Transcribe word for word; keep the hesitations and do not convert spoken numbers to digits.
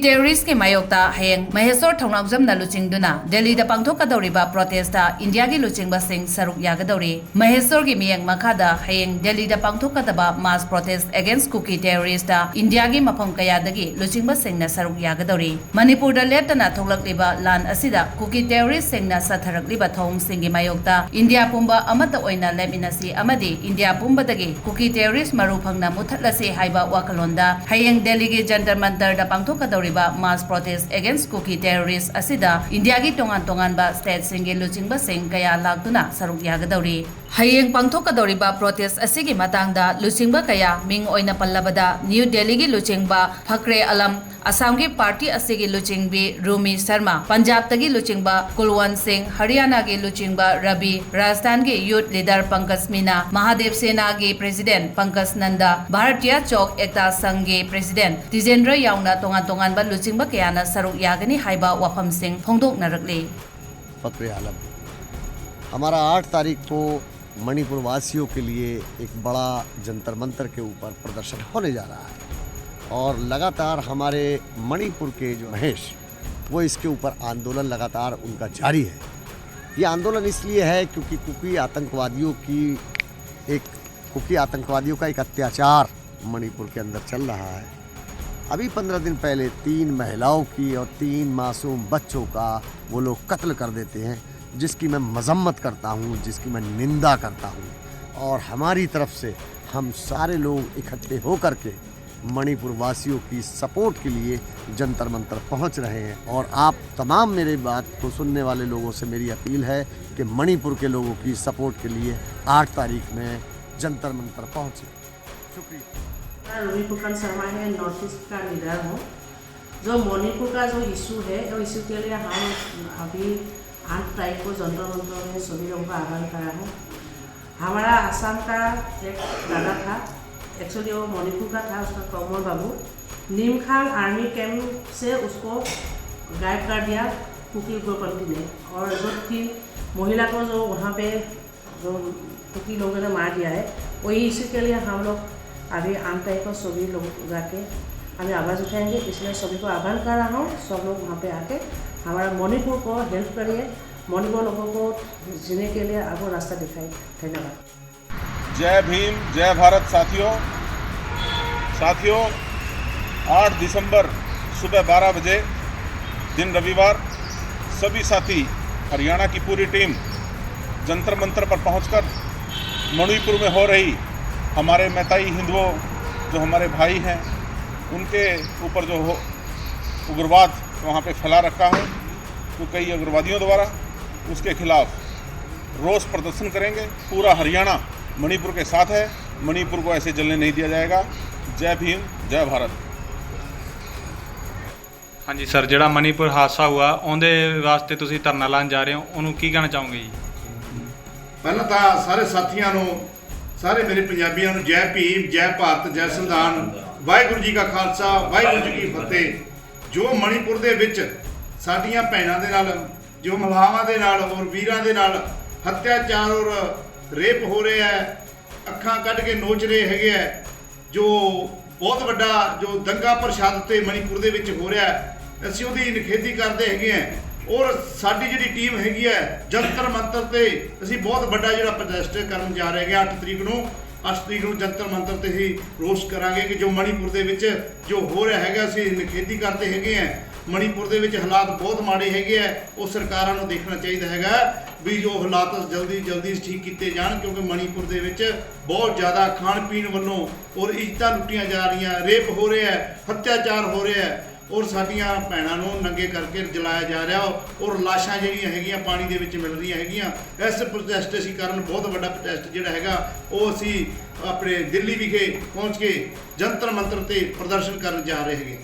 ꯇꯦꯔꯣꯔꯤꯁꯀꯤ ꯃꯥꯌꯣꯛꯇ ꯍꯌꯦꯡ ꯃꯍꯦꯁꯣꯔ ꯊꯧꯅꯥꯎꯖꯝꯅ ꯂꯨꯆꯤꯡꯗꯨꯅ ꯗꯦꯜꯂꯤꯗ ꯄꯥꯡꯊꯣꯛꯀꯗꯧꯔꯤꯕ ꯄ꯭ꯔꯣꯇꯦꯁꯇ ꯏꯟꯗꯤꯌꯥꯒꯤ ꯂꯨꯆꯤꯡꯕꯁꯤꯡ ꯁꯔꯨꯛ ꯌꯥꯒꯗꯧꯔꯤ꯫ ꯃꯍꯦꯁꯣꯔꯒꯤ ꯃꯤꯠꯌꯦꯡ ꯃꯈꯥꯗ ꯍꯌꯦꯡ ꯗꯦꯜꯂꯤꯗ ꯄꯥꯡꯊꯣꯛꯀꯗꯕ mass protest against Kuki terrorist ꯏꯟꯗꯤꯌꯥꯒꯤ ꯃꯐꯝ ꯀꯌꯥꯗꯒꯤ ꯂꯨꯆꯤꯡꯕꯁꯤꯡꯅ ꯁꯔꯨꯛ ꯌꯥꯒꯗꯧꯔꯤ꯫ ꯃꯅꯤꯄꯨꯔꯗ ꯂꯦꯞꯇꯅ ꯊꯣꯛꯂꯛꯂꯤꯕ ꯂꯥꯟ ꯑꯁꯤꯗ ꯀꯨꯀꯤ ꯇꯦꯔꯣꯔꯤꯁꯁꯤꯡꯅ ꯆꯠꯊꯔꯛꯂꯤꯕ ꯊꯧꯑꯣꯡꯁꯤꯡꯒꯤ ꯃꯥꯌꯣꯛꯇ ꯏꯟꯗꯤꯌꯥ ꯄꯨꯝꯕ ꯑꯃꯠꯇ ꯑꯣꯏꯅ ꯂꯦꯞꯃꯤꯟꯅꯁꯤ ꯑꯃꯗꯤ ꯏꯟꯗꯤꯌꯥ ꯄꯨꯝꯕꯗꯒꯤ ꯀꯨꯀꯤ ꯇꯦꯔꯣꯔꯤꯁ ꯃꯔꯨ ꯐꯪꯅ ꯃꯨꯠꯊꯠꯂꯁꯤ ꯍꯥꯏꯕ ꯋꯥꯈꯜꯂꯣꯟꯗ ꯍꯌꯦꯡ ꯗꯦꯜꯂꯤꯒꯤ Jantar ꯃꯟꯇꯔꯗ ꯄꯥꯡꯊꯣꯛꯀꯗꯧꯔꯤꯕ mass protest against Kuki terrorist ꯑꯁꯤꯗ ꯏꯟꯗꯤꯌꯥꯒꯤ ꯇꯣꯉꯥꯟ ꯇꯣꯉꯥꯟꯕ ꯁ꯭ꯇꯦꯠꯁꯤꯡꯒꯤ ꯂꯨꯆꯤꯡꯕꯁꯤꯡ ꯀꯌꯥ ꯂꯥꯛꯇꯨꯅ ꯁꯔꯨꯛ ꯌꯥꯒꯗꯧꯔꯤ꯫ ꯍꯌꯦꯡ ꯄꯥꯡꯊꯣꯛꯀꯗꯧꯔꯤꯕ ꯄ꯭ꯔꯣꯇꯦꯁ ꯑꯁꯤꯒꯤ ꯃꯇꯥꯡꯗ ꯂꯨꯆꯤꯡꯕ ꯀꯌꯥ, ꯃꯤꯡ ꯑꯣꯏꯅ ꯄꯜꯂꯕꯗ ꯅ꯭ꯌꯨ ꯗꯦꯜꯂꯤꯒꯤ ꯂꯨꯆꯤꯡꯕ ꯐꯈ꯭ꯔꯦ ꯑꯂꯝ, ꯑꯁꯥꯝꯒꯤ ꯄꯥꯔꯇꯤ ꯑꯁꯤꯒꯤ ꯂꯨꯆꯤꯡꯕꯤ ꯔꯨꯃꯤ ꯁꯔꯃ, ꯄꯟꯖꯥꯕꯇꯒꯤ ꯂꯨꯆꯤꯡꯕ ꯀꯨꯜꯋꯟ ꯁꯤꯡ, ꯍꯔꯤꯌꯥꯅꯥꯒꯤ ꯂꯨꯆꯤꯡꯕ ꯔꯕꯤ, ꯔꯥꯖꯁꯊꯥꯟꯒꯤ ꯌꯨꯊ ꯂꯤꯗꯔ ꯄꯪꯀꯖ ꯃꯤꯅꯥ, ꯃꯍꯥꯗꯦꯕ ꯁꯦꯅꯥꯒꯤ ꯄ꯭ꯔꯦꯁꯤꯗꯦꯟꯠ ꯄꯪꯀꯖ ꯅꯟꯗ, ꯚꯥꯔꯇꯤꯌꯥ ꯆꯧꯛ ꯑꯦꯛꯇꯥ ꯁꯪꯘꯒꯤ ꯄ꯭ꯔꯦꯁꯤꯗꯦꯟꯠ ꯇꯤꯖꯦꯟꯗ꯭ꯔ ꯌꯥꯎꯅ ꯇꯣꯉꯥꯟ ꯇꯣꯉꯥꯟꯕ ꯂꯨꯆꯤꯡꯕ ꯀꯌꯥꯅ ꯁꯔꯨꯛ ꯌꯥꯒꯅꯤ ꯍꯥꯏꯕ ꯋꯥꯐꯝꯁꯤꯡ ꯐꯣꯡꯗꯣꯛꯅꯔꯛꯂꯤ꯫ फखरे आलम, हमारा आठ तारीख को मणिपुर वासियों के लिए एक बड़ा जंतर मंतर के ऊपर प्रदर्शन होने जा रहा है और लगातार हमारे मणिपुर के जो महेश, वो इसके ऊपर आंदोलन लगातार उनका जारी है। ये आंदोलन इसलिए है क्योंकि कुकी आतंकवादियों की एक कुकी आतंकवादियों का एक अत्याचार मणिपुर के अंदर चल रहा है। अभी पंद्रह दिन पहले तीन महिलाओं की और तीन मासूम बच्चों का वो लोग कत्ल कर देते हैं, जिसकी मैं मजम्मत करता हूँ, जिसकी मैं निंदा करता हूँ। और हमारी तरफ से हम सारे लोग इकट्ठे होकर के मणिपुर वासियों की सपोर्ट के लिए जंतर मंतर पहुंच रहे हैं। और आप तमाम मेरे बात को सुनने वाले लोगों से मेरी अपील है कि मणिपुर के लोगों की सपोर्ट के लिए आठ तारीख में जंतर मंतर पहुंचे। शुक्रिया। मैं रूबी फुकन शर्मा है, नॉर्थ ईस्ट का लीडर हूँ। जो मणिपुर का जो इशू है, वो इशू के लिए हम अभी आठ तारीख को जंतर मंतर में सभी लोगों का आह्वान करा है। हमारा आसाम का एक दादा था, एक्चुअली वो मणिपुर का था, उसका कौमल बाबू निमखांग आर्मी कैंप से उसको गायब कर दिया कुकी उग्रपंथी ने। और जो थी महिला को जो वहाँ पे जो कुकी लोगों ने मार दिया है, वही इशू के लिए हम लोग अभी आठ तारीख को सभी लोग जाके हमें आवाज़ उठाएंगे, इसलिए सभी को आह्वान कर रहा हूँ, सब लोग वहाँ पे आके हमारा मणिपुर को हेल्प करिए, मणिपुर लोगों को जीने के लिए आपको रास्ता दिखाइए। धन्यवाद। जय भीम, जय भारत। साथियों, साथियों, आठ दिसंबर सुबह बारह बजे, दिन रविवार, सभी साथी, हरियाणा की पूरी टीम जंतर मंतर पर पहुंचकर मणिपुर में हो रही हमारे मैताई हिंदुओं, जो हमारे भाई हैं, उनके ऊपर जो हो उग्रवाद वहाँ पे फैला रखा है, तो कई उग्रवादियों द्वारा, उसके खिलाफ रोष प्रदर्शन करेंगे। पूरा हरियाणा मणिपुर के साथ है, मणिपुर को ऐसे जलने नहीं दिया जाएगा। जय भीम, जय भारत। ਹਾਂਜੀ ਸਰ, ਜਿਹੜਾ ਮਣੀਪੁਰ ਹਾਦਸਾ ਹੋਇਆ, ਉਹਦੇ ਵਾਸਤੇ ਤੁਸੀਂ ਧਰਨਾ ਲਾਉਣ ਜਾ ਰਹੇ ਹੋ, ਉਹਨੂੰ ਕੀ ਕਹਿਣਾ ਚਾਹੋਗੇ ਜੀ? ਪਹਿਲਾਂ ਤਾਂ ਸਾਰੇ ਸਾਥੀਆਂ ਨੂੰ, ਸਾਰੇ ਮੇਰੇ ਪੰਜਾਬੀਆਂ ਨੂੰ ਜੈ ਭੀਮ, ਜੈ ਭਾਰਤ, ਜੈ ਸੰਵਿਧਾਨ। ਵਾਹਿਗੁਰੂ ਜੀ ਕਾ ਖਾਲਸਾ, ਵਾਹਿਗੁਰੂ ਜੀ ਕੀ ਫਤਿਹ। ਜੋ ਮਣੀਪੁਰ ਦੇ ਵਿੱਚ ਸਾਡੀਆਂ ਭੈਣਾਂ ਦੇ ਨਾਲ, ਜੋ ਮਹਿਲਾਵਾਂ ਦੇ ਨਾਲ ਔਰ ਵੀਰਾਂ ਦੇ ਨਾਲ ਅਤਿਆਚਾਰ ਔਰ ਰੇਪ ਹੋ ਰਿਹਾ ਹੈ, ਅੱਖਾਂ ਕੱਢ ਕੇ ਨੋਚ ਰਹੇ ਹੈਗੇ ਆ, ਜੋ ਬਹੁਤ ਵੱਡਾ ਜੋ ਦੰਗਾ ਪ੍ਰਸ਼ਾਦ ਤੇ ਮਣੀਪੁਰ ਦੇ ਵਿੱਚ ਹੋ ਰਿਹਾ ਹੈ, ਅਸੀਂ ਉਹਦੀ ਨਿਖੇਧੀ ਕਰਦੇ ਹੈਗੇ ਆ। ਔਰ ਸਾਡੀ ਜਿਹੜੀ ਟੀਮ ਹੈਗੀ ਹੈ, ਜੰਤਰ ਮੰਤਰ ਤੇ ਅਸੀਂ ਬਹੁਤ ਵੱਡਾ ਜਿਹੜਾ ਪ੍ਰੋਟੈਸਟ ਕਰਨ ਜਾ ਰਹੇ ਹੈਗੇ ਹਾਂ ਅੱਠ ਤਰੀਕ ਨੂੰ। ਅੱਠ ਤਰੀਕ ਨੂੰ ਜੰਤਰ ਮੰਤਰ ਤੇ ਹੀ ਰੋਸ ਕਰਾਂਗੇ ਕਿ ਜੋ ਮਣੀਪੁਰ ਦੇ ਵਿੱਚ ਜੋ ਹੋ ਰਿਹਾ ਹੈਗਾ, ਅਸੀਂ ਨਿਖੇਧੀ ਕਰਦੇ ਹੈਗੇ ਆ। ਮਣੀਪੁਰ ਦੇ ਵਿੱਚ ਹਾਲਾਤ ਬਹੁਤ ਮਾੜੇ ਹੈਗੇ ਆ, ਉਹ ਸਰਕਾਰਾਂ ਨੂੰ ਦੇਖਣਾ ਚਾਹੀਦਾ ਹੈਗਾ ਵੀ ਜੋ ਹਾਲਾਤ ਜਲਦੀ ਜਲਦੀ ਠੀਕ ਕੀਤੇ ਜਾਣ, ਕਿਉਂਕਿ ਮਣੀਪੁਰ ਦੇ ਵਿੱਚ ਬਹੁਤ ਜ਼ਿਆਦਾ ਖਾਣ ਪੀਣ ਵੱਲੋਂ ਔਰ ਇੱਜ਼ਤਾਂ ਲੁੱਟੀਆਂ ਜਾ ਰਹੀਆਂ, ਰੇਪ ਹੋ ਰਿਹਾ ਹੈ, ਅਤਿਆਚਾਰ ਹੋ ਰਿਹਾ ਹੈ ਔਰ ਸਾਡੀਆਂ ਭੈਣਾਂ ਨੂੰ ਨੰਗੇ ਕਰਕੇ ਜਲਾਇਆ ਜਾ ਰਿਹਾ ਔਰ ਲਾਸ਼ਾਂ ਜਿਹੜੀਆਂ ਹੈਗੀਆਂ ਪਾਣੀ ਦੇ ਵਿੱਚ ਮਿਲ ਰਹੀਆਂ ਹੈਗੀਆਂ। ਇਸ ਪ੍ਰੋਟੈਸਟ ਅਸੀਂ ਕਾਰਨ ਬਹੁਤ ਵੱਡਾ ਪ੍ਰੋਟੈਸਟ ਜਿਹੜਾ ਹੈਗਾ, ਉਹ ਅਸੀਂ ਆਪਣੇ ਦਿੱਲੀ ਵਿਖੇ ਪਹੁੰਚ ਕੇ ਜੰਤਰ ਮੰਤਰ ਤੇ ਪ੍ਰਦਰਸ਼ਨ ਕਰਨ ਜਾ ਰਹੇ ਹੈਗੇ।